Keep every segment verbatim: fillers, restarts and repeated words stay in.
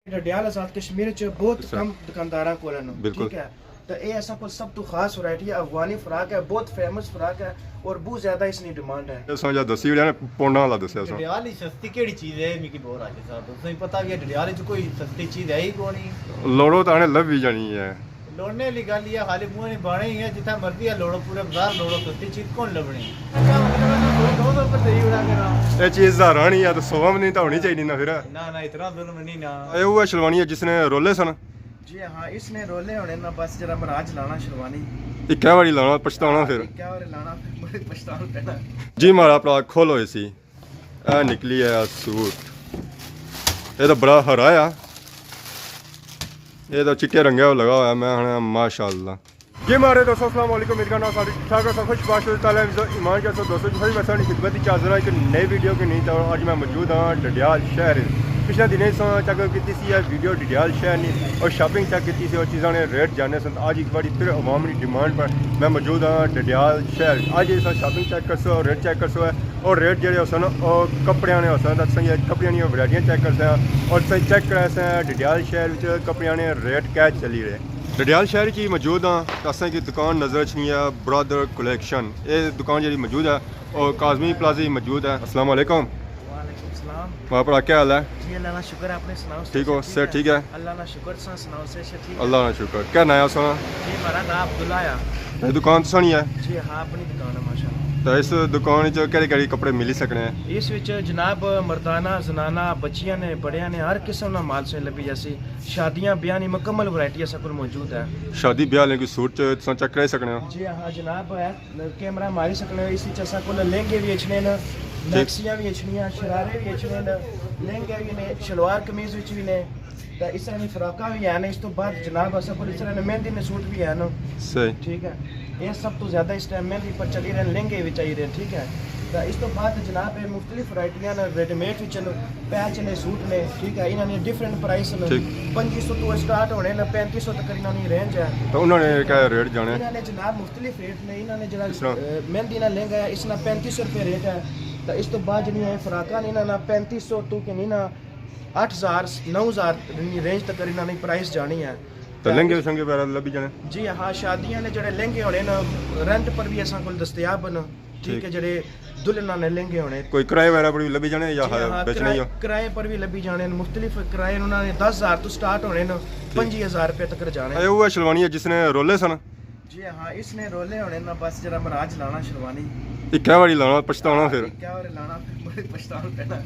ڈڈیال آزاد کشمیر چ بہت اچھا۔ کم دکانداراں کول ہن، بالکل۔ ٹھیک ہے؟ تے اے اساں کول سب تو خاص ورائٹی ہے، افغانی فراک ہے، بہت فیمس فراک ہے اور بہت زیادہ اس نی ڈیمانڈ ہے۔ اساں جا دسی وڑیا نے، پونڈاں والا دسیا سا۔ ڈڈیال ہی سستی کیڑی چیز ہے؟ میکی بور آ گئی صاحب، تساں پتہ بھی ہے ڈڈیال چ کوئی سستی چیز ہے ہی کونی۔ لوڑو تاں آنے لبھی جانی ہے۔ لوڑنے والی گل یہ خالی منہ نہیں بانے ہی ہے، جتھا مرضی ہے لوڑو، پورے بازار لوڑو، سستی چیز کون لبنی؟ اچھا، مطلب ہے دو سو روپے دے وڑا کرا۔ اے چیز ہزاراں نی ہے تے سو وی نہیں تاں ہونی چاہیے نا پھر۔ نہ نہ، اتنا ظلم نہیں نا۔ اے وہ شلوانی ہے جس نے رولے سن۔ جی ہاں، اس نے رولے ہونے نا، بس جرا مراج لانا شلوانی۔ اکا واری لانا، پچھتانا پھر۔ اکا واری لانا، پھر بڑے پچھتان پینا۔ جی ماڑا پرا کھول ہوئے سی۔ اے نکلی آیا سوٹ۔ اے تاں بڑا ہرا آ۔ اے تاں چٹے رنگے لگا ہویا، میں آخنا ماشاءاللہ۔ جی ماڑے دوستو، السلام علیکم، امید کرنا سارے ٹھیک ٹھاک ہو، خوش باش ہو، تعالیٰ حفظ و ایمان کے ساتھ۔ دوستو، جی ساری میں ساڑی خدمت وچ حاضر ہاں ایک نئے ویڈیو کے نیت، اور اج میں موجود ہاں ڈڈیال شہر۔ پچھلے دنیں سا چیک کیتی سی یہ ویڈیو ڈڈیال شہر نی، اور شاپنگ چیک کیتی سی، اور چیزاں نے ریٹ جانے سن۔ اج ایک باری پھر عوام نی ڈیمانڈ پر میں موجود ہاں ڈڈیال شہر۔ اج اس شاپنگ چیک کرسو اور ریٹ چیک کرسو ہے، اور ریٹ جڑے ہوسن او کپڑیاں نے ہوسن، تاں تساں یہ کپڑیاں نیاں ورائٹیاں چیک کرسے ہیں، اور تساں چیک کراسے ہیں ڈڈیال شہر وچ کپڑیاں نے ریٹ کیا چلی رہے۔ ڈڈیال شہر کی موجود ہاں، تاں اساں کی دکان نظر اچھنی ہے برادر کلیکشن۔ اے دکان جڑی موجود ہے، او کاظمی پلازے موجود ہے۔ السلام علیکم۔ وعلیکم السلام۔ ماڑا پرا، کیا حال ہے؟ جی اللہ نا شکر ہے، اپنے سناؤ، ٹھیک ہو؟ صحت ٹھیک ہے؟ اللہ نا شکر، تساں سناؤ، صحت ٹھیک ہے؟ اللہ نا شکر۔ کیا ناں ہے تساں؟ جی، ہمارا ناں عبداللہ ہے۔ اے دکان تساں نی ہے؟ جی ہاں، اپنی دکان ہے ماشاءاللہ۔ تے اس دکان وچ کیڑے کیڑے کپڑے ملی سکنے ہیں؟ اس وچ جناب مردانہ، زنانہ، بچیاں نے، بڑیاں نے، ہر قسم نا مال سے لبھی جاسی۔ شادیاں بیاہ نی مکمل ورائٹی اساں کول موجود ہے۔ شادی بیاہ آلے کوئی سوٹ تساں چیک کرائی سکنے ہو؟ جی ہاں جناب، ہے کیمرہ ماری سکنے ہو۔ اس وچ اساں کول لہنگے بھی اچھنے نے، ٹھیک۔ میکسیاں بھی اچھنیاں، شرارے بھی اچھنے نے، لہنگے بھی نے، شلوار قمیض وچ بھی نے۔ تے اس طرح نی فراکاں وی ہین۔ اس تو بعد جناب اساں کول اس طرح نے مہندی نے سوٹ وی ہین۔ صحیح۔ ٹھیک ہے، اے سب تو زیادہ اس ٹائم مہندی پر چلی رہے، لہنگے وچ آئی رہے، ٹھیک ہے۔ تے اس تو بعد جناب اے مختلف ورائٹیاں نے، ریڈی میڈ وچ نے، پیچ نے سوٹ نے، ٹھیک ہے، انہاں نے ڈفرنٹ پرائس نے۔ ٹھیک۔ پنجی سو تو سٹارٹ ہونے نے، پینتی سو تک انہاں نی رینج ہے۔ تو انہاں نے کیا ریٹ جانے؟ انہاں نے جناب مختلف ریٹ نے۔ انہاں نے جڑا، اس طرح؟ اے، مہندی نا لہنگا ہے، اس نا پینتی سو روپے ریٹ ہے۔ تے اس تو بعد جڑی اے فراکاں نے، انہاں نا پینتی سو تو کنی نا اٹھ ہزار، نو ہزار نی رینج تک انہاں نی پرائس جانی ہے۔ تے لہنگے شنگے وغیرہ لبھی جانے؟ جی ہاں، شادیاں نے جڑے لہنگے ہونے نا، رینٹ پر وی اساں کول دستیاب ہن، ٹھیک ٹھیک۔ ہے، جڑے دلہناں نے لہنگے ہونے۔ کوئی کرائے وغیرہ پر وی لبھی جانے یا جی ہاں، بیچنے ہی کرائے، ہو؟ کرائے پر وی لبھی جانے، مختلف کرائے انہاں نے دس ہزار تو سٹارٹ ہونے نا، ٹھیک۔ پنجی ہزار روپے تک جانے۔ اے اوہ شلوانی ہے جس نے رولے سن؟ جی ہاں، اس نے رولے ہونے نا، بس جرا مراج لانا شلوانی۔ اکا واری لانا، پچھتانا پھر۔ اکا واری لانا، پھر بڑے پچھتان پینا۔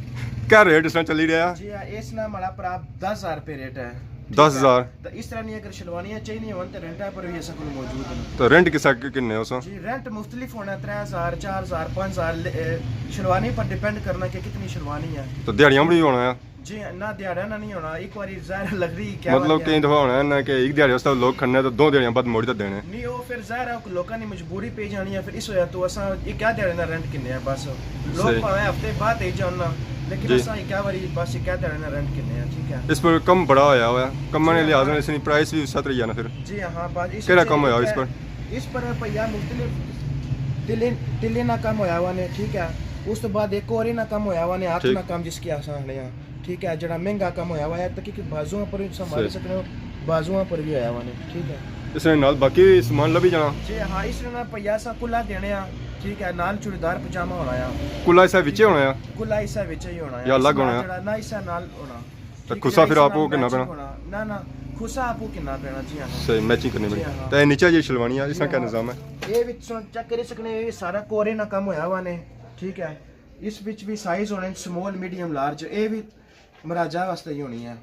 کیا ریٹ اس نا چلی رہیا؟ جی ہاں، اس نا ماڑا پرا دس ہزار روپے ریٹ ہے۔ دس ہزار؟ تے اس طرح نی اگر شلوانیاں چاہیے ہون تے رینٹاں پر وی اساں کول موجود ہیں۔ تے رینٹ کسا کنے ہو سا؟ جی، رینٹ مختلف ہونا، ترے ہزار، چار ہزار، پنج ہزار، لے-، اے، شلوانی پر ڈیپینڈ کرنا کہ کتنی شلوانی ہے۔ تے دیہاڑیاں پر وی ہونا ہے؟ جی نہ، دیہاڑیاں نہ نہیں ہونا، ایک واری ظاہر لگ رہی کیا مطلب وجہ کئی ہے؟ دفعہ ہونا ہے نا کہ ایک دیہاڑی واسطے لوگ کھڑنے تو دو دیہاڑیاں بعد موڑی تے دینے۔ نہیں، وہ پھر ظاہر ہے لوکاں نی مجبوری پئی جانی ہے، پھر اس وجہ تو اساں اکا دیہاڑے نا رینٹ کنے ہیں بس۔ لوگ صحیح۔ بھاویں ہفتے بعد ہی جاننا، لیکن جی۔ اساں اکا واری بس اکا دیہاڑے نا رینٹ کنے ہیں، ٹھیک ہے۔ اس پر کم بڑا ہویا ہوا ہے، کماں نے جی لحاظ ہاں۔ نال اس نی پرائس وی اس طرح ہی ہے نا پھر؟ جی ہاں، بس اس کیڑا کم ہویا اس پر؟ اس پر بھیا مختلف تلے، تلے نا کم ہویا ہوا نے، ٹھیک ہے۔ اس تو بعد ایک اور نا کم ہویا ہوا نے، ہاتھ ٹھیک۔ نا کم جس کی اساں آخنے ہاں۔ ٹھیک ہے، جڑا مہنگا کم ہویا ہوا ہے، تقریباً بازواں پر وی سنبھالی صحیح۔ سکنے ہو، بازواں پر وی ہویا ہوا نے، ٹھیک ہے۔ اس نے نال باقی وی سامان لبھی جانا؟ جی ہاں، اس نے نا پیا سا کلا دینے آ، ٹھیک ہے، نال چوڑیدار پجامہ ہونا آ۔ کلا اس وچے ہونا آ؟ کلا اس وچے ہی ہونا آ، یا الگ اس نال ہونا آ؟ جڑا نہ اس نال ہونا۔ تے ٹھیک ہے، کھسا پھر اس آپ نال کو کنا میچنگ پینا؟ ہونا۔ نہ نہ، کھسا آپ کو کنا پینا، جی ہاں۔ صحیح، میچنگ کرنی جی پڑی۔ ہاں۔ تے نیچے جی شلوانی آ، اس جی نا کیا ہاں۔ نظام ہے؟ اے وچ سن چیک کری سکنے ہو، اے سارا کورے نا کم ہویا ہوا نے، ٹھیک ہے۔ اس وچ وی سائز ہونے سمال، میڈیم، لارج، اے وی مراجہ واسطے ہی ہونی ہے۔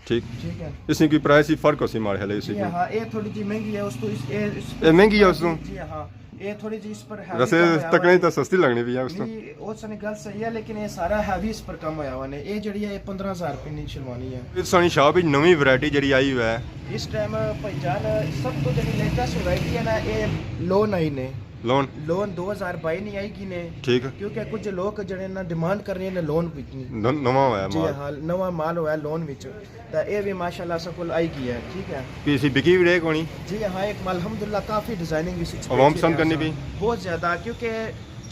ٹھیک۔ ٹھیک ہے۔ اس نی کوئی پرائس ہی فرق ہوسی ماڑے خیال اسی جی کوئی؟ ہاں، اے تھوڑی جی مہنگی ہے، اس تو اس، اے، اس اے مہنگی ہے اس تو؟ جی ہاں، اے تھوڑی جی اس پر ہیوی ویسے کم ہویا تکنے ہوا ہے۔ تے سستی لگنی پئی ہے اس تو۔ نہیں، او سنی گل صحیح ہے، لیکن اے سارا ہیوی اس پر کم ہویا ہوا نے۔ اے جڑی ہے، اے پندرہ ہزار روپے نی شلوانی ہے۔ اس سنی شاپ وچ نویں ورائٹی جڑی آئی ہوئی ہے۔ اس ٹائم بھائی جان سب تو جڑی لیٹسٹ ورائٹی ہے نا، اے لون آئی نے۔ لون؟ لون دو ہزار بائی نی آئی گی نے۔ ٹھیک۔ کیونکہ کچھ لوگ جڑے نا ڈیمانڈ کرنے نے لون وچ نی۔ ن-، نواں ہویا جی مال۔ ہاں، نواں مال ہویا لون وچ۔ تے اے وی ماشاءاللہ اساں کول آئی گی ہے، ٹھیک ہے۔ پی سی بکی وی رہے کونی؟ جی ہاں، ایک الحمدللہ کافی ڈیزائننگ اس وچ عوام پسند کرنی پئی؟ بہت زیادہ، کیونکہ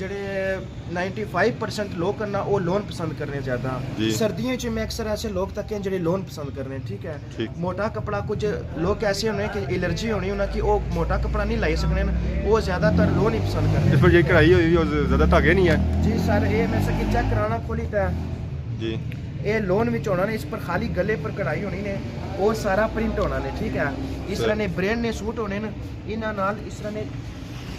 جڑے نائنٹی فائیو پرسینٹ لوگ کرنا، وہ لون پسند کرنے زیادہ۔ جی۔ سردیوں چ میں اکثر ایسے لوگ تکے ہیں جڑے لون پسند کرنے، ٹھیک ہے؟ ٹھیک۔ موٹا کپڑا، کچھ لوگ ایسے ہونے کہ الرجی ہونی انہاں کی، وہ موٹا کپڑا نہیں لائی سکنے، وہ زیادہ تر لون ہی پسند کرنے۔ اس پر یہ کڑھائی ہوئی ہوئی اور زیادہ دھاگے نہیں ہے۔ جی سر، یہ میں سکی چیک کرانا کھولی تے۔ جی۔ یہ لون وچ ہونا نے، اس پر خالی گلے پر کڑھائی ہونی نے، اور سارا پرنٹ ہونا نے، ٹھیک ہے؟ اس طرح نے برانڈ نے سوٹ ہونے نے، انہاں نال اس طرح نے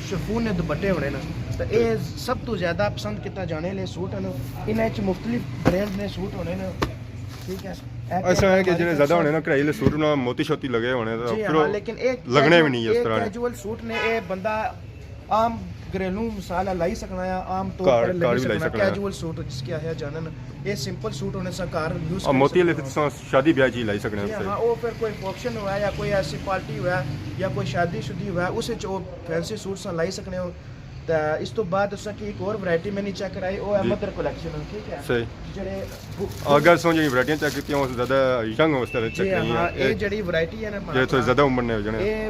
شفون نے دوپٹے ہونے نا، تے اے سب تو زیادہ پسند کیتا جانے والے سوٹ ہن۔ انہاں وچ مختلف برانڈ نے سوٹ ہونے نا، ٹھیک ہے۔ ایسا ہے کہ جڑے زیادہ ہونے نا، کڑھائی والے سوٹ نا موتی شوتی لگے ہونے، تے جی پھر ہاں، لیکن ایک لگنے بھی نہیں اس طرح نے۔ کیجول سوٹ نے، اے بندہ عام گھریلو مثال لائی سکنا ہے، عام طور پر لائی سکنا ہے۔ کیجول سوٹ جس کے آیا جانا نا، اے سمپل سوٹ ہونے سا گھر یوز کر سکنا۔ شادی بیاہ چ لائی سکنے ہو۔ ہاں، او پھر کوئی فنکشن ہوا یا کوئی ایسی پارٹی ہوا یا کوئی شادی شدی ہوا، اس وچ او فینسی سوٹ ساں لائی سکنے ہو۔ تے اس تو بعد اس کی ایک اور ورائٹی میں نے چیک کرائی، او ہے مدر کلیکشن، ٹھیک ہے؟ صحیح۔ جڑے اگر سو جڑی ورائٹیاں چیک کیتیاں، او زیادہ ینگ واسطے چیک کرائی ہیں۔ اے جڑی ورائٹی ہے نا، جڑے تھوڑے زیادہ عمر نے ہو جانے۔ اے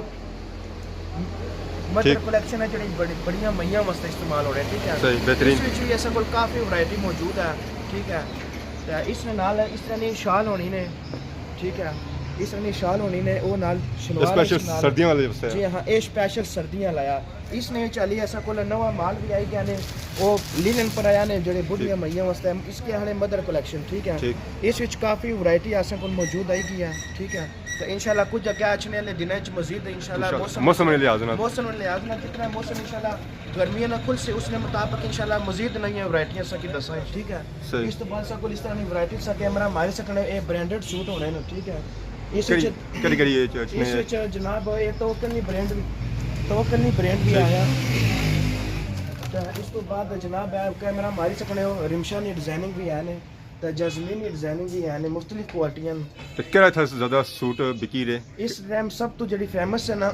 مدر کلیکشن ہے جڑی بڑی، بڑیاں مئیاں واسطے استعمال ہو رہے، ٹھیک ہے؟ صحیح، بہترین۔ اس وچ بھی اساں کول کافی ورائٹی موجود ہے، ٹھیک ہے؟ تے اس نے نال اس طرح نی شال ہونی نے، ٹھیک ہے، اس طرح نی شال ہونی نے، او نال شلوار سردیاں والے واسطے۔ جی ہاں، اے سپیشل سردیاں والا آ۔ اس نے چالی اساں کول نواں مال بھی آئی گیا نے، او لینن پر آیا نے، جڑے بڈھیاں مئیاں واسطے۔ اس کے آنے مدر کلیکشن، ٹھیک ہے؟ اس وچ کافی ورائٹی اساں کول موجود آئی گئی ہے، ٹھیک ہے؟ تے انشاءاللہ کچھ اگے اچھنے والے دناں وچ مزید انشاءاللہ موسم، موسم نے لحاظ نال۔ موسم نے لحاظ نال جتنا موسم انشاءاللہ گرمیاں نہ کھل سے، اس نے مطابق انشاءاللہ مزید نئیاں ورائٹیاں اساں کی دساں، ٹھیک ہے؟ صحیح۔ اس تو بعد ساں کول اس طرح نی ورائٹی سا کیمرہ ماری سکنے، اے برانڈڈ سوٹ ہونے نے، ٹھیک ہے؟ اس وچ کیڑی، کیڑی اے چ اچھنے؟ اس وچ جناب اے توکل نی برانڈ بھی، توکل نی برانڈ بھی آیا۔ تے اس تو بعد جناب اے کیمرہ ماری سکنے ہو، رمشا نی ڈیزائننگ بھی ہے نے۔ تے جاسمین نی ڈیزائننگ بھی ہے نے، مختلف کوالٹیاں۔ تے کیڑا اتھا زیادہ سوٹ بکی رہے؟ اس ٹائم سب تو جڑی فیمس ہے نا،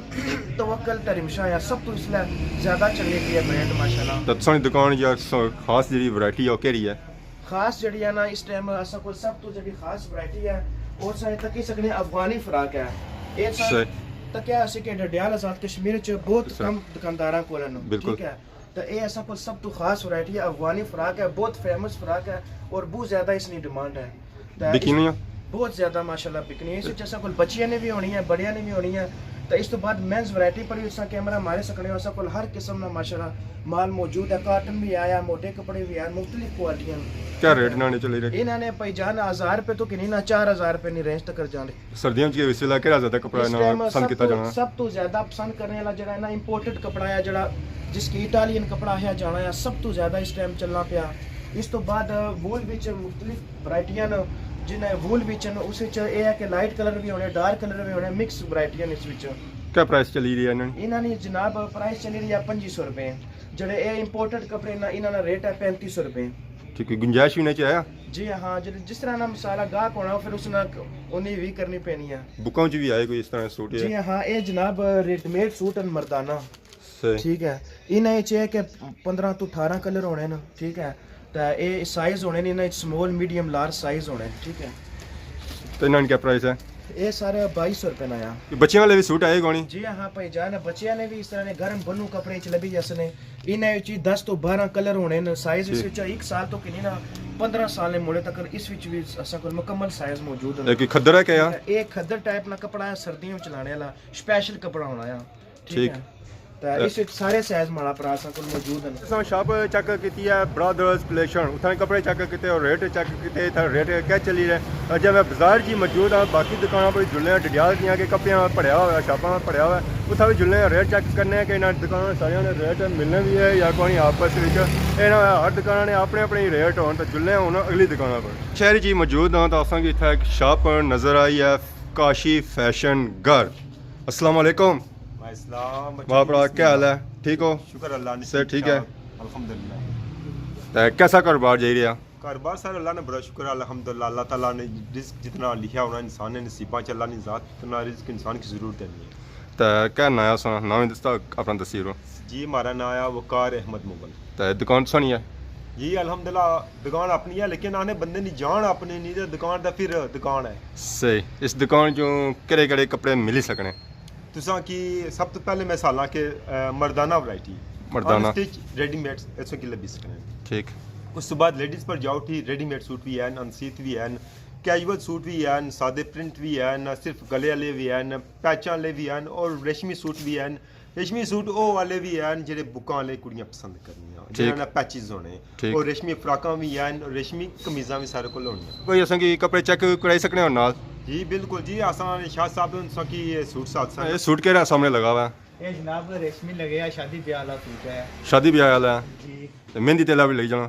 توکل تے رمشا ہے، سب تو اس لے زیادہ چلنی پئی ہے برانڈ ماشاءاللہ۔ تے تساں نی دکان یا س-، خاص جڑی ورائٹی ہے، او کیڑی ہے؟ خاص جڑی ہے نا، اس ٹائم اساں کول سب تو جڑی خاص ورائٹی ہے، او سارے تکی سکنے افغانی فراک ہے۔ اے سارے تکیا اسی کہ ڈڈیال آزاد کشمیر چ بہت کم دکانداراں کول ہیں، بالکل۔ ٹھیک ہے؟ تے اے اساں کول سب تو خاص ورائٹی ہے، افغانی فراک ہے، بہت فیمس فراک ہے اور بہت زیادہ اس نی ڈیمانڈ ہے۔ تے بکنی ہے؟ بہت زیادہ ماشاءاللہ بکنی ہے۔ اس وچ اساں کول بچیاں نے بھی ہونی ہے، بڑیاں نے بھی ہونی ہے۔ تے اس تو بعد مینز ورائٹی پر بھی اساں کیمرہ مارے سکنے ہو، اساں کول ہر قسم نا ماشاءاللہ مال موجود ہے، کاٹن بھی آیا، موٹے کپڑے بھی آئے، مختلف کوالٹیاں۔ کیا ریٹ انہاں نے چلی رہے؟ انہاں نے بھائی جان ہزار روپے تو کنی نہ چار ہزار روپے نی رینج تک جانے۔ سردیاں وچ اس ویلے کیڑا زیادہ کپڑا اس ٹائم پسند کیتا جانا؟ سب تو زیادہ پسند کرنے والا جڑا ہے نا، امپورٹڈ کپڑا ہے جڑا، جس کی اٹالین کپڑا ہے جانا ہے، سب تو زیادہ اس ٹائم چلنا پیا۔ اس تو بعد وول وچ مختلف ورائٹیاں نے، جنہیں وول وچ نے، اس وچ اے ہے کہ لائٹ کلر بھی ہونے، ڈارک کلر بھی ہونے، مکس ورائٹیاں نے اس وچ۔ کیا پرائس چلی رہی ہے انہاں نی؟ انہاں نی جناب پرائس چلی رہی ہے پنجی سو روپے۔ جڑے اے امپورٹڈ کپڑے نا، انہاں نا ریٹ ہے پینتی سو روپے۔ ٹھیک ہے، گنجائش بھی انہاں چ ہے؟ جی ہاں، جڑے جس طرح نا مسالہ گاہک ہونا، پھر اس نا انہی وی کرنی پینی ہے۔ بکاں چ بھی آئے کوئی اس طرح سوٹ ہے؟ جی ہاں، اے جناب ریڈی میڈ سوٹ ہیں مردانہ۔ صحیح۔ ٹھیک ہے، انہاں وچ اے کہ پندرہ تو اٹھارہ کلر ہونے نا، ٹھیک ہے، تے اے سائز ہونے نے، انہاں وچ سمال، میڈیم، لارج سائز ہونے، ٹھیک ہے۔ تے انہاں نے کیا پرائس ہے؟ اے سارے بائی سو روپے نا آیا۔ بچیاں والے بھی سوٹ آئے کونی؟ جی ہاں بھائی جان، بچیاں نے بھی اس طرح نے گرم بنو کپڑے چ لبھی جیسے نے۔ انہاں وچ دس تو بارہ کلر ہونے نے، سائز اس وچ ایک سال تو کنی نا پندرہ سال نے مڑے تک اس وچ بھی اساں کول مکمل سائز موجود ہیں۔ اے کوئی کھدر ہے کیا؟ اے کھدر ٹائپ نا کپڑا ہے، سردیاں وچ لانے والا سپیشل کپڑا ہونا ہے۔ ٹھیک۔ تے اس وچ سارے سائز ماڑا پرا اساں کول موجود ہیں۔ اساں شاپ چیک کیتی ہے برادرز کلیکشن، اتھاں کپڑے چیک کیتے اور ریٹ چیک کیتے، اتھاں ریٹ کیا چلی رہے۔ اجے میں بازار جی موجود ہاں، باقی دکاناں پر جلنے ہاں، ڈڈیال دیاں کہ کپڑیاں پڑیا ہوا، شاپاں پڑیا ہوا، اتھاں بھی جلنے ہاں، ریٹ چیک کرنے ہاں کہ انہاں دکاناں ساریاں نے ریٹ ملنے بھی ہے یا کوئی آپس وچ۔ انہاں ہر دکاناں نے اپنے اپنے ریٹ ہون، تے جلنے ہاں ہن اگلی دکاناں پر۔ شہر جی موجود ہاں، تو اساں کی اتھا ایک شاپ نظر آئی ہے، کاشی فیشن گھر۔ السلام علیکم۔ وعلیکم السلام۔ واہ بھرا، کیا حال ہے؟ ٹھیک ہو؟ شکر اللہ نے، صحت ٹھیک ہے؟ الحمدللہ۔ تے کیسا کاروبار جائی رہیا؟ کاروبار سارا اللہ نے بڑا شکر ہے، الحمدللہ۔ اللہ تعالیٰ نے رزق جتنا لکھیا ہونا انسان نے نصیباں چ، اللہ نے ذات اتنا رزق انسان کی ضرورت ہے نہیں ہے۔ تے کیا ناں ہے سا؟ ناں وی دستا، اپنا دسی رو۔ جی، ہمارا ناں ہے وقار احمد مغل۔ تے دکان تساں نی ہے؟ جی، الحمدللہ دکان اپنی ہے، لیکن آنے بندے نی جان اپنی نہیں، تے دکان تے پھر دکان ہے۔ صحیح۔ اس دکان چوں کہڑے کہڑے کپڑے ملی سکنے؟ تساں کی سب تو پہلے میں سالاں کہ، اے، مردانہ ورائٹی۔ مردانہ۔ ان سٹچ ریڈی میڈ ایسوں کی لبی سکنے۔ ٹھیک۔ اس تو بعد لیڈیز پر جاؤ تھی، ریڈی میڈ سوٹ بھی ہیں، انسیت بھی ہیں، کیجول سوٹ بھی ہیں، سادے پرنٹ بھی ہیں، صرف گلے والے بھی ہیں، پیچاں والے بھی ہیں اور ریشمی سوٹ بھی ہیں۔ ریشمی سوٹ او والے بھی ہیں جڑے بکاں والے کڑیاں پسند کرنیاں، ٹھیک۔ جنہاں نے پیچز ہونے۔ ٹھیک۔ اور ریشمی فراکاں بھی ہیں اور ریشمی قمیضاں بھی سارے کول ہونیاں۔ بھائی اساں کی کپڑے چیک کرائی سکنے ہو نال؟ جی بالکل جی، اساں شاہ صاحب اساں کی یہ سوٹ ساتھ سن۔ یہ سوٹ کیڑا سامنے لگا ہوا ہے؟ اے جناب ریشمی لگے آ، شادی بیاہ والا سوٹ ہے۔ شادی بیاہ والا ہے؟ جی۔ تے مہندی تیلا بھی لگی جانا؟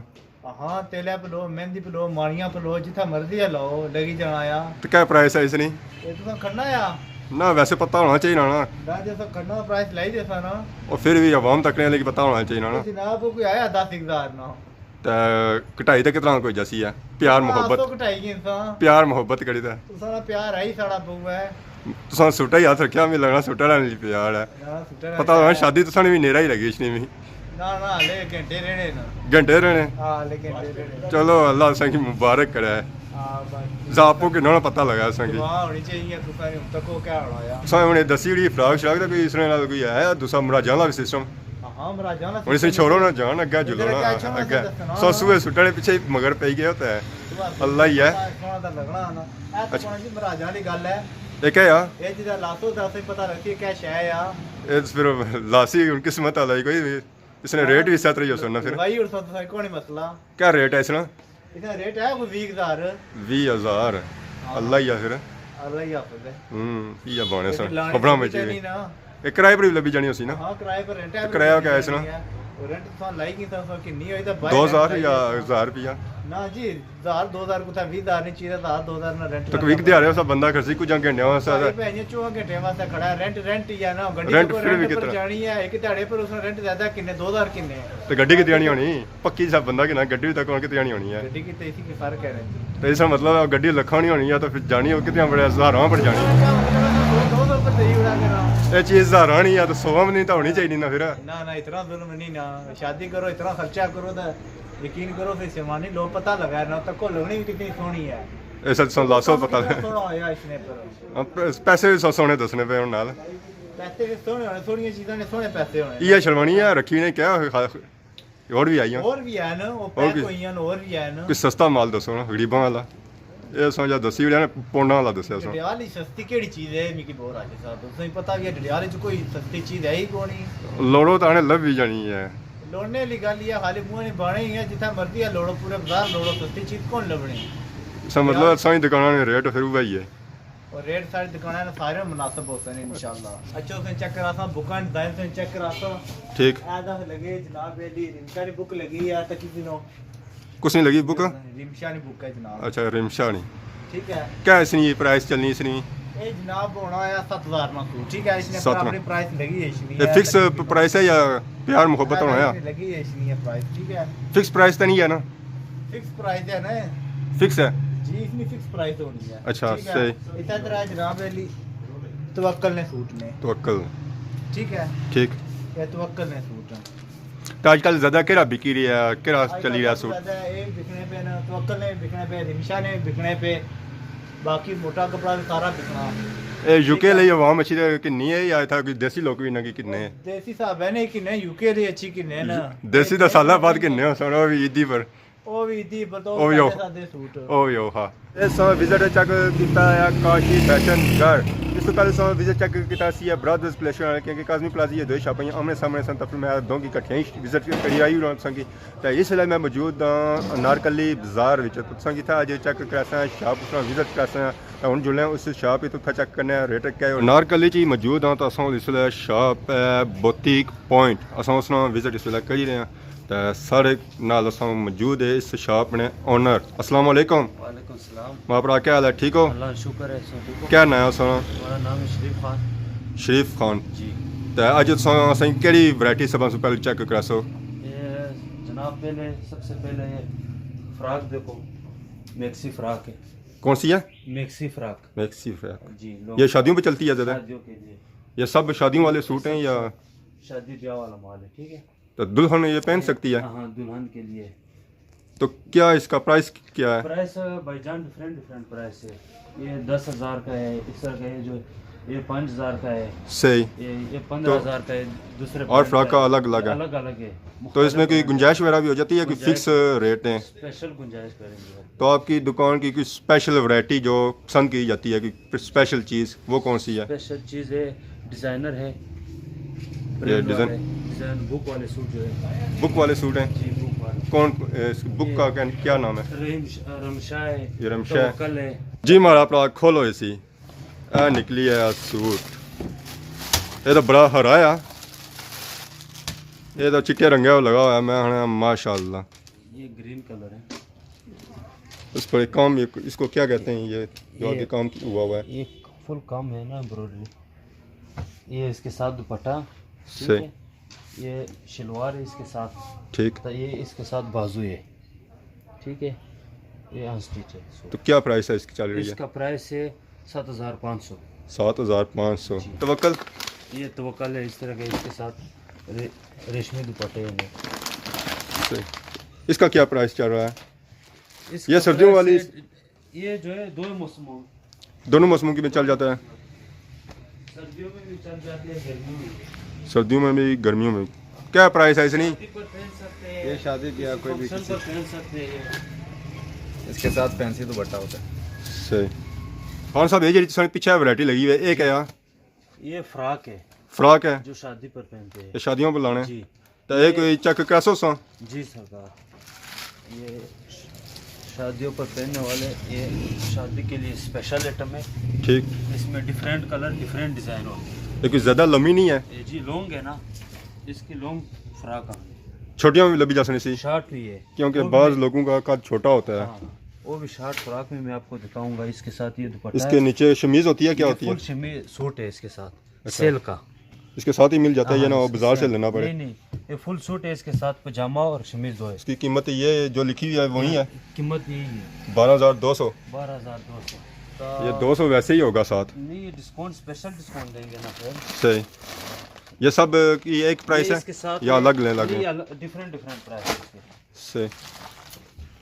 ہاں، تیلا پلو، مہندی پلو، ماڑیاں پلو، جتھا مرضی ہے لاؤ، لگی جانا آ۔ تے کیا پرائس ہے اس نی؟ اے تساں کھڑنا آ؟ نہ، ویسے پتہ ہونا چاہیے نا۔ نہ، جے تساں کھڑنا پرائس لائی دیسا نا۔ او پھر بھی عوام تکنے آلے کی پتہ ہونا چاہیے نا۔ اے جناب کوئی آیا دس ہزار نا۔ تے کٹائی تے کتنا کوئی جیسی ہے؟ پیار ہاں، محبت۔ سو کٹائی گئی انسان۔ پیار محبت کری تے۔ تساں نا پیار ہے ہی ساڑا پو ہے۔ تساں سوٹا ہی ہاتھ رکھیا، میں لگنا سوٹا لینے لیے پیار ہے۔ ہاں، سوٹا لینے پتہ ہونا پیار ہے۔ شادی تساں نے بھی نیرا ہی لگی اس نے بھی۔ نہ، نہ، ہلے گھنٹے رہنے نا۔ گھنٹے رہنے؟ ہاں، ہلے گھنٹے رہنے۔ چلو، اللہ اساں کی مبارک کرے۔ ہاں، بس۔ زاپو کے نہ پتہ لگا اساں کی۔ دعا ہونی چاہیے، تساں نے ہن تک وہ کیا ہونا آیا۔ تساں ہن دسی جڑی فراک شراک دا کوئی اس نے نال کوئی ہے دوسرا مراجاں والا بھی سسٹم؟ ہاں، مراجاں والا ہن اسے سسٹم چھوڑو نا، جان اگے جلو نا، اگے۔ سو سوئے سٹنے پچھے مگر پئی گئے ہوتا ہے۔ اللہ ہی ہے۔ سونا تے لگنا نا۔ اے تے اچھا۔ سونا جی مراجاں والی گل ہے۔ اے کیا آ؟ اے جیڑا لاسو دا اساں پتہ لگسی کیا شے آ۔ اے تے پھر لاسی ہن قسمت والا ہی کوئی بھی۔ اس نے ریٹ بھی سیٹ رہی ہو سننا پھر۔ بھائی، اور سب سے کوئی مسئلہ۔ کیا ریٹ ہے اس نا؟ اس نا ریٹ ہے کوئی ویہہ ہزار۔ ویہہ ہزار۔ ہاں۔ اللہ ہی آ پھر۔ اللہ ہی حافظ ہے۔ ہوں، یہ بانے سن۔ خبراں وچ بھی۔ اے کرائے پر بھی لبھی جانی ہوسی نا؟ ہاں، کرائے پر رینٹ ہے۔ کرایہ کیا ہے اس نا؟ رینٹ تساں لائی کی تساں کنی ہوئی تے بائی دو ہزار یا ہزار روپیہ؟ نہ جی، ہزار دو ہزار کتھا، ویہہ ہزار نہیں چاہیے، ہزار دو ہزار نا رینٹ تو لگا۔ ایک دیہاڑے واسطے بندہ کرسی کچھ گھنٹے واسطے۔ ساری بھینیاں چوہاں گھنٹے واسطے کھڑا ہے، رینٹ، رینٹ ہی ہے نا، گڈی رینٹ تو پھر بھی رینٹ پر کتنا؟ جانی ہے، ایک دیہاڑے پر اس نا رینٹ زیادہ کنے، دو ہزار کنے۔ تو گڈی کتنی آنی ہونی؟ پکی سا بندہ کنا گڈی تک کون کتنی آنی ہونی ہے؟ گڈی کتنے اسی کے فرق ہے نا جی۔ تو اس کا مطلب ہے گڈی لکھاں نہیں ہونی ہے تو پھر جانی ہو کتنی بڑے ہزاراں پر جانی ہے۔ دو سو پر صحیح اڑا کے نا۔ یہ چیز ہزاراں نہیں ہے تو سو نہیں تو ہونی چاہیے نا پھر۔ نہ، نہ، اتنا ظلم نہیں نا، شادی کرو، اتنا خرچہ کرو تو یقین کرو پھر سیوانی لوگ پتہ لگا نا، تکو لگنی بھی کتنی سوہنی ہے۔ اس وچ سن لاسو پتہ لگا۔ سوہنا ہویا اس نے پر۔ ہاں، پے-، پیسے بھی سو سونے دسنے پے ہن نال۔ پیسے بھی سوہنے ہونے، تھوڑیاں چیزاں نے سوہنے پیسے ہونے۔ یہ شلوانی ہے، رکھی نے کیا؟ اور بھی آئی ہیں؟ اور بھی ہے نا، وہ اور پیک بھی؟ ہوئی ہیں، اور بھی ہے نا۔ کوئی سستا مال دسو نا، غریباں والا۔ یہ سو جا دسی وڑیا نا، پونڈاں والا دسیا سو۔ ڈڈیال ہی سستی کیڑی چیز ہے، میکی بہت راجے صاحب، تساں پتہ بھی ہے، ڈڈیال وچ کوئی سستی چیز ہے ہی کونی۔ لوڑو تو آنے لب بھی جانی ہے۔ لوڑنے والی گل یہ خالی منہ نہیں بانے ہی ہے، جتھا مرضی ہے لوڑو، پورے بازار لوڑو، سستی چیز کون لبنی؟ اس کا مطلب ساری دکاناں نے ریٹ پھر وہی ہے۔ اور ریٹ ساری دکاناں نے سارے مناسب ہو سن انشاءاللہ۔ اچھا، اس نے چیک کرا سا، بکاں ڈیزائن سے چیک کرا سا۔ ٹھیک۔ اے دس لگے جناب، اے لی رمشا نی بک لگی ہے، تکی سنو۔ کس نی لگی بک؟ رمشا نی بک ہے جناب۔ اچھا، رمشا نی۔ ٹھیک ہے۔ کیا اس نی پرائس چلنی اس نی؟ اے جناب ہونا ہے ست ہزار نا سوٹ، ٹھیک ہے، اس نے ست اپنی پرائس لگی ہے اس نی۔ یہ فکس پرائس ہے یا پیار محبت ہونا ہے؟ لگی ہے اس نی پرائس، ٹھیک ہے۔ فکس پرائس تو نہیں ہے نا؟ فکس پرائس ہے نا؟ فکس ہے؟ جی، اس نی فکس پرائس ہونی ہے۔ اچھا، ٹھیک ہے۔ صحیح۔ اس طرح جناب علی توکل نے سوٹ نے۔ توکل۔ ٹھیک ہے۔ ٹھیک۔ یہ توکل نے سوٹ ہیں۔ تو آج کل زیادہ کیڑا بکی رہی ہے، کیڑا آج چلی کل رہا سوٹ؟ زیادہ یہ بکنے پہ نا، توکل نے بکنے پہ، رمشا نے بکنے پہ، باقی موٹا کپڑا بھی سارا بکنا۔ اے یو کے لئی عوام اچھی تے کنی ہے یا اتھا کوئی دیسی لوگ بھی انہاں کی کنے ہیں؟ دیسی صاحب ہے نہیں کنے، یو کے لئی اچھی کنے نا۔ دیسی دا سالہ بعد کنے ہو سن، او بھی عیدی پر۔ او بھی عیدی پر تو او بھی او۔ سادے سادے سوٹ۔ او بھی او، ہاں۔ اساں وزٹ چیک کیتا ہے کاشی فیشن گھر۔ اس تو پہلے اساں وزٹ چیک کیتا سی ہے برادرز کلیکشن والے، کیونکہ کاظمی پلازہ یہ دو شاپاں آمنے سامنے سن، تفریح میں دو کی کٹھیاں ہی وزٹ کری آئی انہاں سنگی۔ تے اس ویلے میں موجود ہاں انارکلی بازار وچ۔ تساں کیتا اج چیک کراساں شاپ، اس طرح وزٹ کراساں۔ تے ہن جلنے اس شاپ وچ، اتھا چیک کرنے آں ریٹ کیا ہے۔ انارکلی چ ہی موجود ہاں، تے اساں اس ویلے شاپ ہے بوتیک پوائنٹ، اساں اس نال وزٹ اس ویلے کری رہے ہاں۔ تے ساڑے نال اساں موجود ہے اس شاپ نے اونر۔ السلام علیکم۔ وعلیکم السلام۔ ماں بھرا کیا حال ہے؟ ٹھیک ہو؟ اللہ کا شکر ہے، سو ٹھیک ہو؟ کیا ناں ہے اساں؟ میرا نام ہے شریف خان۔ شریف خان۔ جی۔ تے اج اساں، اساں کیڑی ورائٹی سب سے پہلے چیک کراسو؟ یہ جناب، پہلے، سب سے پہلے یہ فراک دیکھو، میکسی فراک ہے۔ کون سی ہے؟ میکسی فراک۔ میکسی فراک۔ جی، لوگ یہ شادیوں پہ چلتی ہے زیادہ؟ شادیوں کے لیے۔ یہ سب شادیوں والے سوٹ ہیں یا؟ شادی بیاہ والا مال ہے، ٹھیک ہے۔ تو دلہن یہ پہن سکتی ہے؟ ہاں، دلہن کے لیے۔ تو کیا اس کا پرائس کیا ہے؟ پرائس، بھائی جان، ڈفرینٹ، ڈفرینٹ پرائس ہے۔ یہ دس ہزار کا ہے، اس طرح کا ہے جو یہ پانچ ہزار کا ہے۔ صحیح۔ یہ یہ پندرہ ہزار کا ہے۔ دوسرے اور برانڈ فراک کا کا ہے۔ الگ الگ ہے۔ الگ الگ ہے۔ تو اس میں کوئی گنجائش وغیرہ بھی ہو جاتی ہے؟ کوئی فکس ریٹ ہیں؟ اسپیشل گنجائش کریں گے۔ تو آپ کی دکان کی کوئی اسپیشل ورائٹی جو پسند کی جاتی ہے، کوئی اسپیشل چیز، وہ کون سی ہے؟ اسپیشل چیز ہے، ڈیزائنر ہے، یہ برانڈ ڈیزائن والے، ڈیزائن بک والے سوٹ جو ہے۔ بک والے سوٹ ہیں؟ جی، بک والے۔ کون، اس بک کا یہ کیا، کیا نام ہے؟ رحیم ش-، رمشا ہے، یہ رمشا ہے۔ توکل ہے۔ جی، ہمارا اپنا کھولو اسی۔ اے نکلی ہے سوٹ۔ یہ تو بڑا ہرا ہے۔ یہ تو چٹے رنگے لگا ہوا ہے، میں آخنا ماشاءاللہ۔ یہ گرین کلر ہے۔ اس پر ایک کام، یہ، اس کو کیا کہتے ہیں، یہ جو یہ آگے کام ہوا ہوا ہے؟ یہ فل کام ہے نا، ایمبرائڈری۔ یہ اس کے ساتھ دوپٹہ، ٹھیک صحیح۔ ہے؟ یہ شلوار ہے اس کے ساتھ، ٹھیک۔ تو یہ اس کے ساتھ بازو ہے، ٹھیک ہے؟ یہ انسٹچ ہے۔ تو کیا پرائس ہے اس کی چل رہی اس ہے؟ کا پرائس ہے سات ہزار پانچ سو۔ سات ہزار پانچ سو۔ جی۔ توکل؟ یہ توکل ہے، اس طرح کے اس کے ساتھ رے-، ریشمی دوپٹے ہیں۔ صحیح۔ اس کا کیا پرائس چل رہا ہے؟ اس یہ کا سردیوں پرائس والی ہے، یہ جو ہے دو موسموں۔ دونوں موسموں کی میں چل جاتا ہے؟ سردیوں میں بھی چل جاتے ہیں، گرمیوں میں بھی۔ سردیوں میں بھی، گرمیوں میں بھی۔ کیا پرائس ہے اس نے؟ شادی پر پہن سکتے ہیں، یہ شادی بیاہ کسی کوئی بھی فنکشن کسی پر پہن سکتے ہیں۔ اس کے ساتھ فینسی دوپٹہ ہوتا ہے۔ صحیح۔ خان صاحب، یہ جی سارے پیچھے ورائٹی لگی ہوئی ہے، یہ کیا ہے؟ یہ فراک ہے۔ فراک ہے؟ جو شادی پر پہنتے ہیں۔ یہ شادیوں پر لانے؟ جی۔ تو یہ یہ کوئی چیک کر سو سا؟ جی سرکار، یہ شادیوں پر پہننے والے، یہ شادی کے لیے اسپیشل آئٹم ہے۔ ٹھیک۔ اس میں ڈفرینٹ کلر، ڈفرینٹ ڈیزائن ہوتے ہیں۔ یہ کوئی زیادہ لمبی نہیں ہے؟ یہ جی لانگ ہے نا، اس کی لانگ فراک آ۔ چھوٹیاں بھی لبھی جا سکتی سی؟ شارٹ بھی ہے۔ کیونکہ وہ بھی بعض لوگوں کا قد چھوٹا ہوتا ہے۔ ہاں، وہ بھی شارٹ فراک میں میں آپ کو دکھاؤں گا۔ اس کے ساتھ یہ دوپٹہ اس کے ہے۔ نیچے شمیز ہوتی ہے، کیا یہ ہوتی ہے؟ فل شمیز سوٹ ہے اس کے ساتھ۔ اچھا۔ سلک کا۔ اس کے ساتھ ہی مل جاتا ہے یا ہاں، نا، وہ اس کے بازار سے ساتھ لینا پڑے؟ نہیں، نہیں، یہ فل سوٹ ہے، اس کے ساتھ پجامہ اور شمیز دو ہے۔ اس کی قیمت یہ جو لکھی ہوئی ہے وہی ہے؟ قیمت یہی ہے۔ بارہ ہزار دو سو؟ بارہ ہزار دو سو۔ یہ دو سو ویسے ہی ہوگا ساتھ؟ نہیں، یہ ڈسکاؤنٹ، اسپیشل ڈسکاؤنٹ دیں گے نا پھر۔ صحیح۔ یہ سب کی ایک پرائس یہ ہے اس کے ساتھ یا ہے، الگ لیں، الگ نہیں، لیں؟ الگ، ڈفرینٹ، ڈفرینٹ پرائس ہے اس کے۔ صحیح۔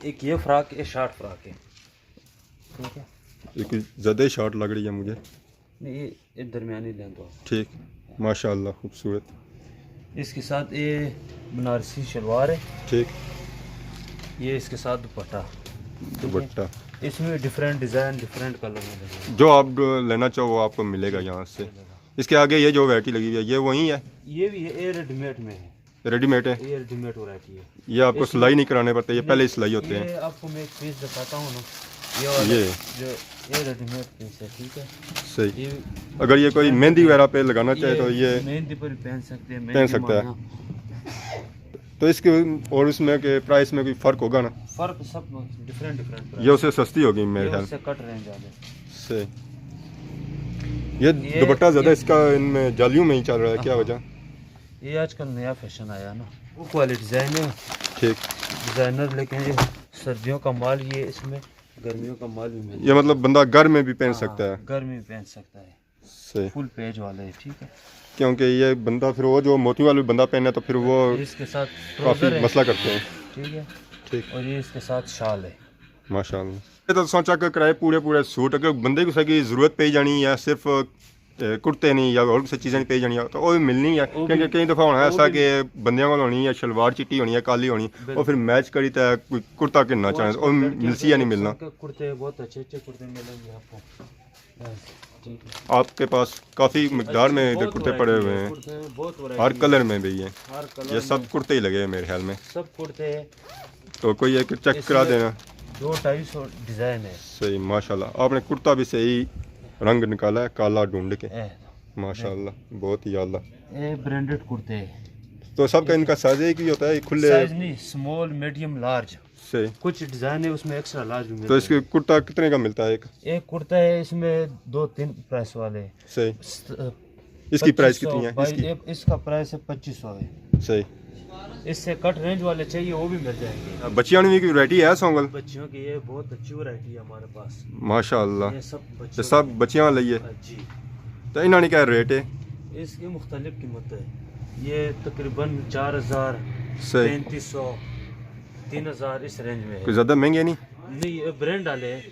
ایک یہ فراک، یہ شارٹ فراک ہے۔ ٹھیک ہے۔ یہ کوئی زیادہ ہی شارٹ لگ رہی ہے مجھے۔ نہیں، یہ، یہ درمیانی لینتھ ہو۔ ٹھیک، ماشاءاللہ، خوبصورت۔ اس کے ساتھ یہ بنارسی شلوار ہے۔ ٹھیک۔ یہ اس کے ساتھ دوپٹہ۔ ٹھیک ہے؟ دوپٹہ۔ اس میں ڈفرینٹ ڈیزائن، ڈفرینٹ کلر میں لگے ہیں۔ جو آپ لینا چاہو، وہ آپ کو ملے گا یہاں سے۔ ملے گا۔ اس کے آگے یہ جو ورائٹی لگی ہوئی ہے، یہ وہی ہے؟ یہ بھی ہے، یہ ریڈی میڈ میں ہے۔ ریڈی میڈ ہے؟ یہ ریڈی میڈ ورائٹی ہے۔ یہ آپ کو اس سلائی میں نہیں کرانے پڑتے، یہ یہ، پہلے ہی سلائی ہوتے ہیں۔ یہ آپ کو میں ایک پیس دکھاتا ہوں نا، یہ والا یہ۔ جو، یہ ریڈی میڈ پیس ہے، ٹھیک ہے؟ صحیح۔ یہ اگر یہ کوئی مہندی وغیرہ پہ لگانا چاہے تو یہ مہندی پر بھی پہن سکتے ہیں، پہن مہندی سکتا ہے۔ مانگنا۔ تو اس کے اور اس میں کے پرائس میں کوئی فرق ہوگا نا؟ فرق سب ڈفرینٹ، ڈفرینٹ پرائس۔ یہ اسے سستی ہوگی میرے یہ خیال۔ اس سے کٹ رینج والے۔ صحیح۔ یہ یہ دوپٹہ زیادہ یہ اس کا ان میں جالیوں میں ہی چل رہا ہے، کیا ہاں۔ وجہ؟ یہ آج کل نیا فیشن آیا نا، وہ والے ڈیزائن ہے۔ ٹھیک۔ ڈیزائنر، لیکن یہ سردیوں کا مال، یہ اس میں گرمیوں کا مال بھی مل یہ جاتا ہے۔ مطلب بندہ گھر میں بھی پہن ہاں، سکتا ہے۔ گھر میں بھی پہن سکتا ہے۔ صحیح۔ فل پیچ والے، ٹھیک ہے۔ کیونکہ یہ بندہ پھر وہ جو موتی والے بندہ پہنے تو پھر وہ اس کے ساتھ کافی ٹراؤزر ہے۔ مسئلہ کرتے ہیں۔ ٹھیک ہے۔ ٹھیک۔ اور یہ اس کے ساتھ شال ہے۔ ماشاءاللہ۔ یہ تو تساں چیک کرائے پورے پورے سوٹ، اگر بندے کسے کی ضرورت پئی جانی یا صرف، اے، کرتے نہیں یا اور کسے چیزیں پئی جانی تو وہ بھی ملنی ہے، وہ کیونکہ بھی، کئی دفعہ ہونا وہ ایسا بھی کہ بندیاں کول ہونی ہے شلوار چٹی ہونی ہے، کالی ہونی، بالکل۔ وہ پھر میچ کری تے کوئی کرتا گھننا چاہے، وہ ملسی یا نہیں ملنا؟ کرتے بہت اچھے اچھے کرتے ملیں گے آپ کو۔ بس، ٹھیک ہے۔ آپ کے پاس کافی مقدار میں ادھر کرتے پڑے ہوئے ہیں۔ کرتے ہیں، بہت ورائٹی ہے۔ ہر کلر میں بھی ہے۔ ہر کلر میں۔ یہ سب کرتے ہی لگے ہیں میرے خیال میں۔ سب کرتے ہیں۔ تو کوئی ایک چیک کرا دینا۔ دو ڈھائی سو ڈیزائن ہے۔ صحیح، ماشاءاللہ۔ آپ نے کرتا بھی صحیح رنگ نکالا ہے، کالا ڈھونڈ کے۔ اے۔ ماشاءاللہ، بہت ہی اعلیٰ۔ یہ برانڈڈ کرتے ہیں۔ تو سب کا ان کا سائز ایک ہی ہوتا ہے، کھلے؟ سائز نہیں، سمال، میڈیم، لارج۔ صحیح۔ کچھ ڈیزائن ہے اس میں ایکسٹرا لارج بھی ملتا ہے۔ تو اس کے کرتا کتنے کا ملتا ہے ایک؟ ایک کرتا ہے اس میں دو تین پرائس والے۔ صحیح۔ اس کی پرائس کتنی ہے؟ اس کی؟ اس کا پرائس ہے پچیس سو ہے۔ صحیح۔ اس سے کٹ رینج والے چاہیے وہ بھی مل جائیں گے۔ بچیاں نے بھی کوئی ورائٹی ہے سانگل؟ بچیوں کی یہ بہت اچھی ورائٹی ہے ہمارے پاس۔ ماشاءاللہ۔ یہ سب بچیوں کی۔ سب بچیاں والی ہے؟ جی۔ تو انہاں نے کیا ریٹ ہے؟ اس کی مختلف قیمت ہے۔ یہ تقریباً چار ہزار، صحیح۔ پینتیس سو، تین ہزار اس رینج میں ہے۔ کوئی زیادہ مہنگے نہیں؟ نہیں، یہ برانڈ والے ہیں۔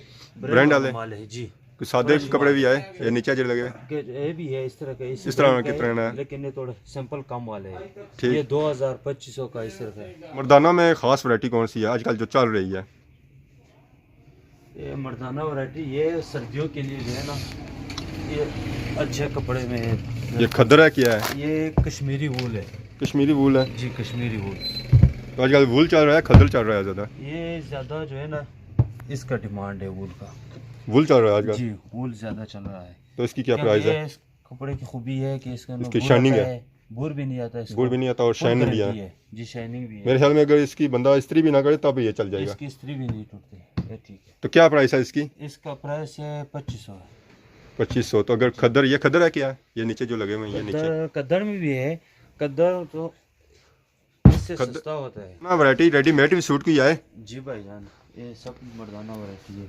برانڈ والے؟ مال ہے، جی۔ سادے کپڑے بھی آئے، یہ نیچے جڑے لگے ہوئے۔ کہ یہ بھی ہے اس طرح کا، اس اس طرح طرح کا کتنے ہے، نا؟ لیکن یہ تھوڑا سمپل کم والے ہیں۔ ٹھیک۔ یہ دو ہزار، پچیس سو کا اس طرح کا ہے۔ مردانہ میں خاص ورائٹی کون سی ہے آج کل جو چل رہی ہے؟ یہ مردانہ ورائٹی، یہ سردیوں کے لیے جو ہے نا، یہ اچھے کپڑے میں ہے۔ یہ کھدر ہے، کیا ہے؟ یہ کشمیری وول ہے۔ کشمیری وول ہے؟ جی، کشمیری وول۔ تو آج کل وول چل رہا ہے، کھدر چل رہا ہے زیادہ؟ یہ زیادہ جو ہے نا، اس کا ڈیمانڈ ہے وول کا۔ وول چل رہا ہے آج کل؟ جی، وول زیادہ چل رہا ہے۔ تو اس کی کیا کیونکہ پرائز ہے؟ یہ اس کپڑے کی خوبی ہے کہ اس کے اس اندر کی بور شائننگ آتا ہے۔ ہے، بور بھی نہیں آتا اس بور کو۔ بھی نہیں آتا اور فل شائننگ بھی گارنٹی ہے۔ ہے۔ جی، شائننگ بھی ہے۔ میرے خیال میں اگر اس کی بندہ استری بھی نہ کرے تب یہ چل جائے گا۔ اس کی استری بھی نہیں ٹوٹتی۔ یہ ٹھیک ہے۔ تو کیا پرائس ہے اس کی؟ اس کا پرائس ہے پچیس سو ہے۔ پچیس سو۔ تو اگر کھدر، یہ کھدر ہے کیا؟ یہ نیچے جو لگے ہوئے ہیں، یہ نیچے۔ کھدر، کھدر میں بھی ہے۔ کھدر تو اس سے کھد-، سستا ہوتا ہے۔ نا ورائٹی ریڈی میڈ بھی سوٹ کی آئے؟ جی بھائی جان، یہ سب مردانہ ورائٹی ہے،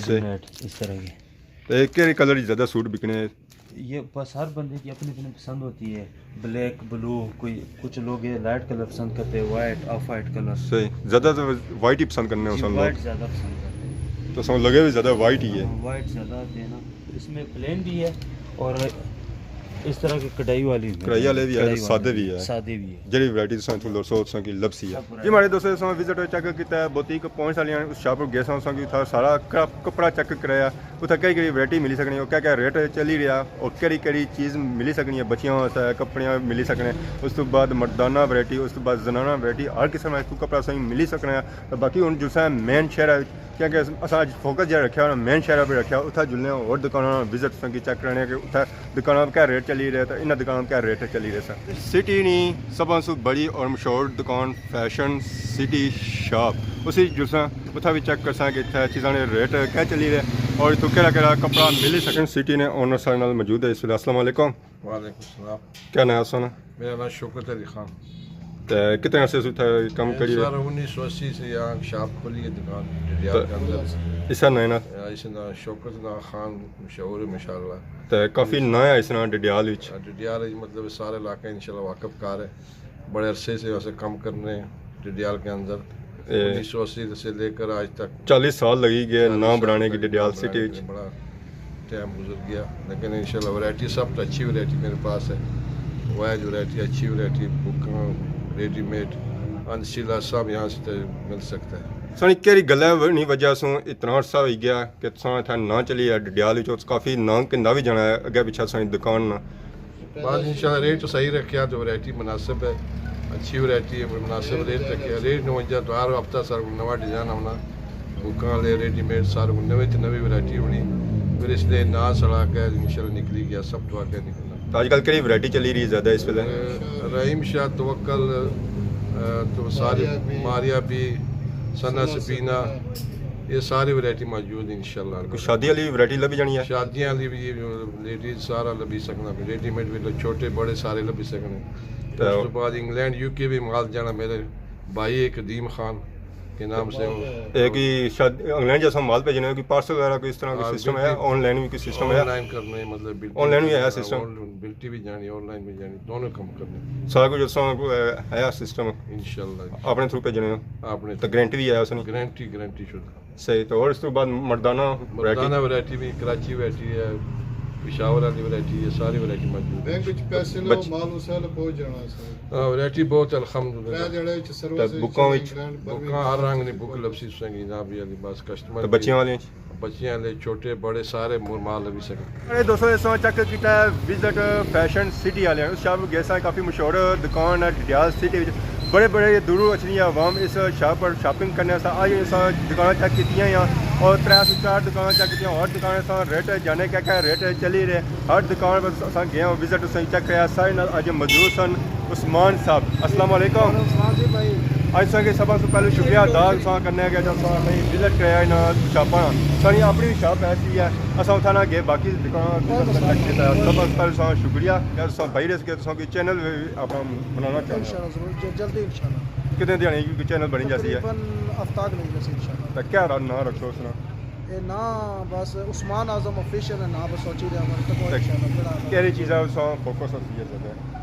صحیح۔ ریڈی میڈ اس طرح کے۔ تو یہ کہڑے کلر زیادہ سوٹ بکنے ہیں؟ یہ بس ہر بندے کی اپنی اپنی پسند ہوتی ہے، بلیک، بلو، کوئی، کچھ لوگ یہ لائٹ کلر پسند کرتے ہیں، وائٹ، آف وائٹ کلر۔ صحیح، زیادہ تو وائٹ ہی پسند کرنے ہو جی، سن لوگ۔ وائٹ زیادہ پسند کرتے ہیں۔ تو سن لگے بھی زیادہ وائٹ ہی ہے۔ ہاں، وائٹ زیادہ آتے ہیں نا۔ اس میں پلین بھی ہے اور اس طرح کی کڑھائی والی بھی ہے۔ کڑھائی والے بھی ہے، کڑھائی والے سادے بھی ہے۔ سادے بھی ہے۔ جیڑھی ورائٹی تساں اتھوں لو سو تساں کی لبسی ہے۔ سب ورائٹی۔ جی ماڑے دوستو، تساں وزٹ چیک کیتا ہے، بوتیک پہنچ سالیاں اس شاپ پر گئے ساں، تساں کی اتھا سارا کپ-، کپڑا چیک کرایا۔ اتھا کہڑی کہڑی ورائٹی ملی سکنی ہے، کیا کیا ریٹ چلی رہیا اور کہڑی کہڑی چیز ملی سکنی ہے، بچیاں واسطے کپڑیاں ملی سکنے، اس تو بعد مردانہ ورائٹی، اس تو بعد زنانہ ورائٹی، ہر قسم نا اتھوں کپڑا تساں کی ملی سکنا ہے۔ تے باقی ہن جلساں مین شہر ہے، کیونکہ اساں اج فوکس جیڑا رکھیا ہونا مین شہر پر رکھیا، اتھا جلنے آں ہور دکاناں وزٹ تساں کی چیک کرانے کہ اتھا دکاناں پر کیا ریٹ چلی رہے تے انہاں دکاناں پر کیا ریٹ چلی رہے سن۔ سٹی نی سبھاں سوں بڑی اور مشہور دکان فیشن سٹی شاپ، اسی جلساں اتھا بھی چیک کرساں کہ اتھا چیزاں نے ریٹ کیا چلی رہے اور اتھوں کہڑا کہڑا کپڑا ملی سکن۔ سٹی نے اونر سارے نال موجود ہے اس ویلے۔ السلام علیکم۔ وعلیکم السلام۔ کیا نام ہے سونا؟ میرا نام شوکت علی خان۔ تے کتنے عرصے سے اتھا کم میں کری رہے؟ سر، انیس سو اسی سے یہاں شاپ کھلی ہے، دکان ڈڈیال تے کے اندر۔ اس کا نام ہے نا؟ اس نا شوکت نا خان مشہور ہے ماشاءاللہ۔ تے کافی نام ہے اس نا ڈڈیال وچ۔ ڈڈیال وچ مطلب سارے علاقے انشاءاللہ واقف کار ہے۔ بڑے عرصے سے اسے کم کرنے ہیں ڈڈیال کے اندر۔ اے انیس سو اسی سے لے کر آج تک۔ چالیس سال لگی گئے چالیس نام سال بنانے کی لگے ڈڈیال نام سٹی بنانے وچ۔ کے، بڑا ٹائم گزر گیا، لیکن انشاءاللہ ورائٹی سب تو اچھی ورائٹی میرے پاس ہے۔ وائج ورائٹی، اچھی ورائٹی، بکاں، ریڈی میڈ، انسیلا سب یہاں سے مل سکتا ہے۔ سانی کہڑی گل ہے، انہی وجہ سوں اتنا عرصہ ہوئی گیا کہ تساں اتھا نہ چلی ہے ڈڈیال وچ، کافی نہ کندا بھی جانا ہے اگے پچھے سانی دکان نہ۔ بس انشاءاللہ ریٹ تو صحیح رکھیا، تو ورائٹی مناسب ہے، اچھی ورائٹی ہے، مناسب ریٹ رکھیا۔ ریٹ نو وجہ تو ہر ہفتہ سارے کول نواں ڈیزائن آنا، بکاں والے ریڈی میڈ سارے کول نویں تے نویں ورائٹی ہونی۔ پھر اس لیے نہ سڑا کے انشاءاللہ نکلی گیا، سب تو آگے نکلنا۔ تو آج کل کہڑی ورائٹی چلی رہی ہے زیادہ اس ویلے؟ رحیم شاہ، توکل، اے، تو ساری ماریا بی۔ ماریا بی، ثنا ثنا سفینہ، سفینہ۔ یہ ساری ورائٹی موجود ہیں انشاءاللہ۔ کوئی شادی والی ورائٹی لبھی جانی ہے؟ شادیاں والی بھی لیڈیز سارا لبھی سکنا، ریڈی میڈ بھی چھوٹے بڑے سارے لبھی سکنے۔ تے اس تو بعد انگلینڈ، یو کے بھی مال جانا، میرے بھائی ہے قدیم خان کے نام سے۔ اے کوئی شاد-، انگلینڈ جیسا مال بھیجنا ہے، کوئی پارسل وغیرہ کوئی اس طرح کا ہاں، سسٹم ہے؟ بلٹی، آن لائن بھی کوئی سسٹم ہے؟ آن لائن کرنے، مطلب، بلٹی آن لائن بھی ہے سسٹم؟ آن-، بلٹی بھی جانی، آن لائن بھی جانی، دونوں کم کرنے۔ سارا کچھ اس طرح کو ہے، ہے سسٹم؟ انشاءاللہ۔ اپنے تھرو بھیجنے ہو؟ اپنے۔ تو گارنٹی بھی ہے اس نے؟ گارنٹی، گارنٹی شدہ۔ صحیح، تو اور اس تو بعد مردانہ ورائٹی؟ مردانہ ورائٹی بھی، کراچی ورائٹی ہے، پشاور والی ورائٹی ہے، ساری ورائٹی موجود ہے۔ بینک وچ پیسے لو، بچ- مال اسے لو پہنچ جانا سر۔ ہاں، ورائٹی بہت الحمدللہ۔ پہ جڑے وچ سروس تے بکاں وچ؟ بکاں ہر رنگ نے بک لبسی سنگی جناب جی علی، بس کسٹمر تے بچیاں والی؟ بچیاں والے، چھوٹے بڑے سارے مو-، مال لبی سکن۔ اے دوستو، اس وقت چیک کیتا ہے وزٹ فیشن سٹی والے، اس شاپ گئے ساں، کافی مشہور دکان ہے ڈڈیال سٹی وچ۔ بڑے بڑے دوروں اچھنی عوام اس شاپ پر شاپنگ کرنے واسطے آئی۔ اساں دکاناں چیک کیتیاں ہیں اور ترے سے چار دکاناں چیک کیتیاں، ہر دکان اساں ریٹ جانے کیا کیا ریٹ چلی رہے، ہر دکان پر اساں گئے ہاں، وزٹ اساں چیک کریا۔ سارے نال اج موجود سن عثمان صاحب۔ السلام علیکم۔ وعلیکم السلام جی بھائی۔ اج اساں کے سب سے پہلے شکریہ ادا اساں کرنے کہ اساں نہیں وزٹ کریا انہاں شاپاں۔ ساری اپنی شاپ ایسی ہے، اساں اتھا نہ گئے، باقی دکاناں سب سے پہلے اساں شکریہ کہ اساں بھائی رس کے اساں کوئی چینل اپنا بنانا چاہتے ہیں۔ انشاءاللہ ضرور، ج-، جلدی انشاءاللہ۔ کتنے دیہاڑے کی کوئی چینل بنی جاسی ہے؟ تقریباً ہفتہ کے لگی جاسی انشاءاللہ۔ تو کیا را-، نام رکھو اس نا؟ اے نام بس عثمان اعظم آفیشل ہے، نام بس سوچی رہا ہوں، تک تے انشاءاللہ بڑا کہڑی چیزاں اس فوکس ہوتی ہے زیادہ؟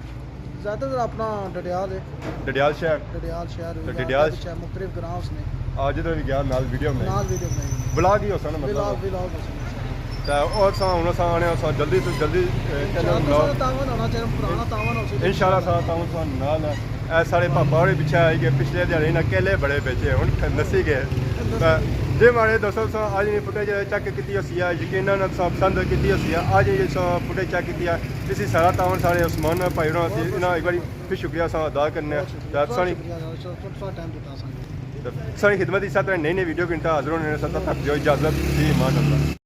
زیادہ تر اپنا ڈڈیال ہے۔ ڈڈیال شہر؟ ڈڈیال شہر تو ہوئی گیا، ڈڈیال اگے پچھے مختلف گراں اس نے۔ آ جدھر بھی گیا نال ویڈیو بنائی؟ نال ویڈیو بنائی۔ ولاگ ہی ہو سا نا مطلب؟ ولاگ، ولاگ ہو سا۔ تے اور ساں ہن اساں آنے اساں جلدی تو جلدی، اے، چینل انشاءاللہ بناؤ۔ سارا تعاون ہونا چاہیے، پرانا تعاون ہو سکے۔ انشاءاللہ سارا تعاون ساں نال ہے۔ اے ساڑے پاپا ہوری پچھے آئی گئے، پچھلے دیہاڑے انہاں کیلے بڑے بیچے، ہن نسی گئے۔ تے جے ماڑے دوستو تساں اج نی فوٹیج چیک کیتی ہوسی ہے، یقیناً تساں پسند کیتی ہوسی ہے۔ اج نی تساں فوٹیج چیک کیتی ہے، اسی سارا تعاون ساڑے عثمان بھائی ہوراں سی، انہاں ایک باری پھر شکریہ ساں ادا کرنے آں۔ تے ساڑی، شکریہ سر، تساں ٹائم دیتا سانوں۔ تے ساڑی خدمت اچ اس طرح نئی نئی ویڈیو گھنٹہ حاضر ہونے، تد تک دیو اجازت، فی امان اللہ۔